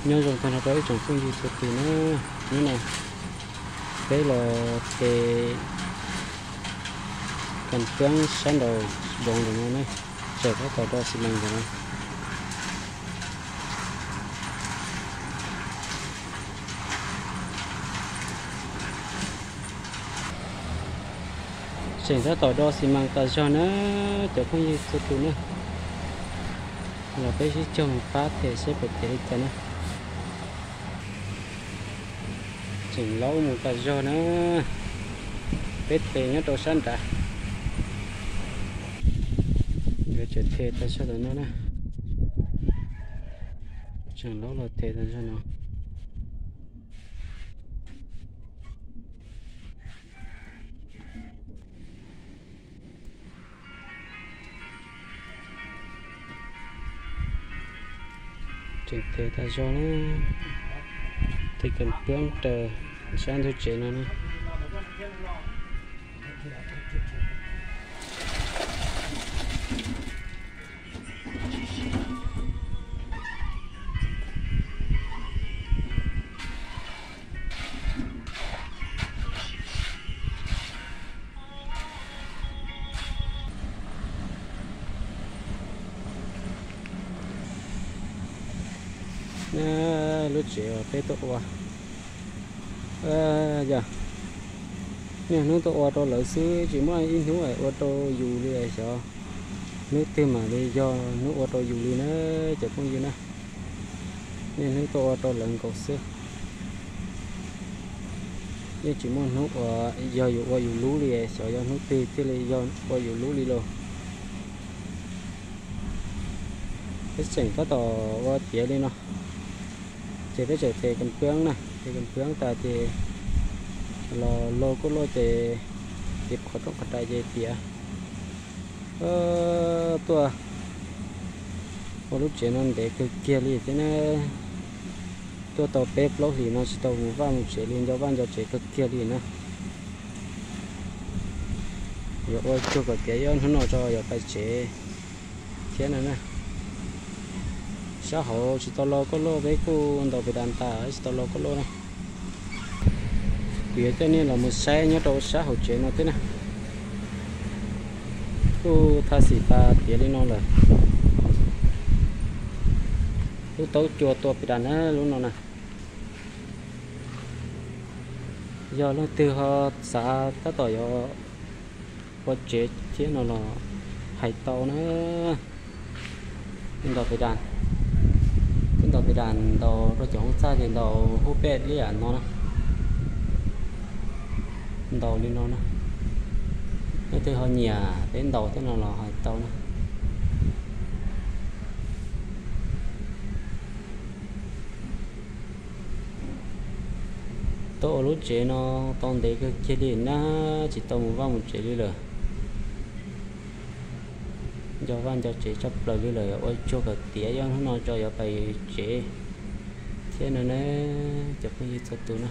Nyob zoo tag nrho rau ib tsoom phooj ywg txhua tus na, hnub no peb los tes kas pab sab nraum zoov ntawm no ne, tseem tab tom do xi mas ntawm no. Tseem tab tom do xi mas tas zog na, cov phooj ywg txhua tus na, los peb sib cog mus pab tes seb puas tiav li cas na. Tseem laub mus tas zog na, peb tes nyob rau sab nrad. Yuav tseem tes tas zog ntawm no na, tseem laub los tes tas zog no. Tseem tes tas zog na, tes kas pab raws sab ntug tsev no na. Lub tsev uas peb tuaj ua, yog niaj hnub tuaj ua rau lawv xwb, tsis muaj ib hnub ua rau yus li xyov. Hnub twg mam li yog hnub ua rau yus li na, cov phooj ywg na. Niaj hnub tuaj ua rau lawv nkaus xwb, yeej tsis muaj hnub uas yog yus ua yus lub li, xyov yog hnub twg thiaj li yog ua yus lub li lauj. Peb tseem tab tom ua tiav li no, ces peb tseem tes kas pab na, tes kas pab tas ces los lau kuj lauj ces, ces qhov rooj qhov rais ces tiav. Tuaj ua lub tsev no ntev kawg kiag li thiab na. Tuaj tau peb plaub hlis no tsis tau mus vaj mus tsev li, nco vaj nco tsev kawg kiag li na. Yuav ua cuag kom tiav ib ob hnub no tso yuav pais tsev thiab no na. Sab hauv tsis tau lau kuj lauj, peb kuj ntaus pes das tas tsis tau lau kuj lauj na. Kuv yuav coj nej los mus saib nyob rau sab hauv tsev no thiab na. Kuj thaj xim tas tiav li no lawm. Lub taub cua tua pes das na lub no na. Yog leej twg ho xav tab tom yuav ua tsev thiab no los hais tau na. Ntaus pes das, twb ntaus pes das ntaus rau cov hoob txaj ces ntaus hub pej liab no na. Ntaus li no na. Leej twg ho nyiam peb ntaus thiab no los hais tau na. Tuaj ua lub tsev no tau ntev kawg kiag li na, tsis tau mus vaj mus tsev li lawm. Nco vaj nco tsev tshaj plaws li lawm, ua cuag kom tiav ib ob hnub no tso yuav pais tsev thiab no na, cov phooj ywg txhua tus na.